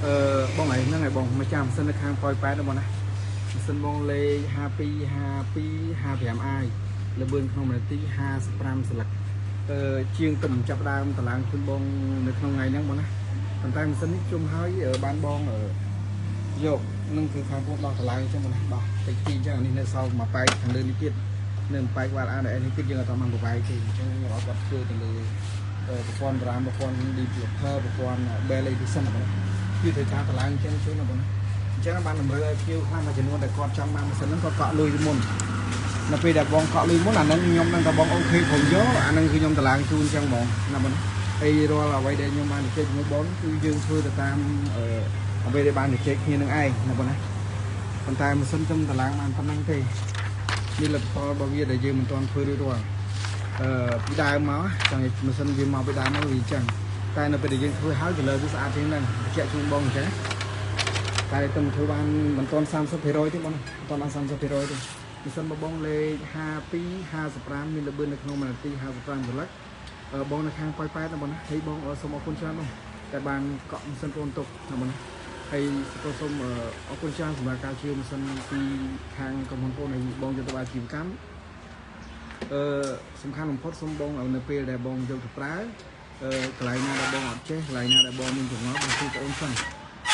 អឺបងឯងហ្នឹងឯងបងមកចាំម៉ាស៊ីននៅខាងប៉ោយប៉ែតបងណាម៉ាស៊ីនបងលេខ52 52 55i ល្បឿនក្នុងនាទី55ស្លឹកអឺជាងទំចាប់ដើមតឡើងជូនបងនៅក្នុងថ្ងៃហ្នឹងបងណាប៉ុន្តែម៉ាស៊ីននេះជុំហើយបានបងយកនឹងគឺខាងពួកដោះតឡើងអញ្ចឹងបងណាដោះតិចទីអញ្ចឹងអានេះនៅសល់មួយប៉ែកខាងលើនេះទៀតនៅប៉ែកវ៉ាល់ ADS នេះទៀតយើងអត់បានបបែកទេអញ្ចឹងខ្ញុំឲ្យគាត់ធ្វើទៅលើប្រព័ន្ធ RAM ប្រព័ន្ធ developer ប្រព័ន្ធ Bell Edition បងណាគឺត្រូវការតឡើងអញ្ចឹងជួយណាបងណាអញ្ចឹងបានតម្រូវឲ្យភ្ញៀវខ្លះមួយចំនួនដែលគាត់ចង់បានម៉ាស៊ីនហ្នឹងគាត់កក់លុយមុននៅពេលដែលបងកក់លុយមុនអាហ្នឹងខ្ញុំនឹងតែបងអូខេព្រមយកអាហ្នឹងគឺខ្ញុំតឡើងជូនអញ្ចឹងហ្មងណាបងណាហើយរាល់អ្វីដែលខ្ញុំបានជជែកជាមួយបងគឺយើងធ្វើទៅតាមអ្វីដែលបានជជែកគ្នានឹងឯងណាបងណាប៉ុន្តែម៉ាស៊ីនខ្ញុំតឡើងបានប៉ុណ្ណឹងទេនេះលទ្ធផលរបស់វាដែលយើងមិនទាន់ធ្វើរួចរាល់អឺពីដើមមកចង់ម៉ាស៊ីនវាមកពីដើមមកវាអញ្ចឹងតែនៅពេលដែលយើងធ្វើហើយ color វាស្អាតជាងហ្នឹងបញ្ជាក់ជូនបងអញ្ចឹងតែតែធ្វើបានមិនទាន់30%ទេបងមិនទាន់បាន30%ទេម៉ាស៊ីនបងលេខ52 55មានល្បឿននៅក្នុង1នាទី55សន្លឹកបងនៅខាងប៉ោយប៉ែតណាបងណាហើយបងសូមអរគុណច្រើនបងតែបានកក់ម៉ាស៊ីនបងទុកណាបងណាហើយក៏សូមអរគុណច្រើនសម្រាប់ការជាម៉ាស៊ីនពីខាងក្រុមហ៊ុនបងឲ្យបងយកទៅអាជីវកម្មអឺសំខាន់បំផុតសូមបងនៅពេលដែលបងយកទៅប្រើអឺកន្លែងណាដែលបងអត់ចេះកន្លែងណាដែលបងមានចម្ងល់បងជួយបងអូនសិន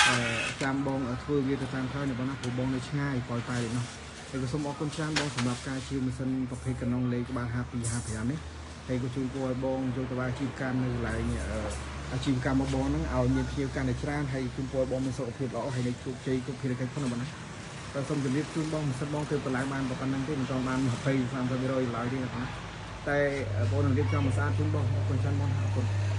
អឺចាំបងធ្វើវាទៅតាមក្រោយណាបងណាព្រោះបងនៅឆ្ងាយប៉ោយប៉ែតនោះហើយក៏សូមអរគុណច្រើនបងសម្រាប់ការជាម៉ាស៊ីនប្រភេទកណុងលេខក្បាល52 55នេះហើយក៏ជួយពរឲ្យបងយកទៅអាជីវកម្មនៅកន្លែងអាជីវកម្មរបស់បងហ្នឹងឲ្យមានភ្ញៀវកាន់តែច្រើនហើយជូនពរឲ្យបងមានសុខភាពល្អហើយនឹងជោគជ័យគ្រប់ភារកិច្ចផងណាបងណាតែសូមជម្រាបជូនបងម៉ាស៊ីនបងទៅបន្លែបានប៉ុណ្្នឹងទេមិនចង់បាន20 30%ឡើយទេណាបងណាតែបងនឹងរៀបចំមកស្អាតជូនបងអរគុណច្រើនបងអរគុណ។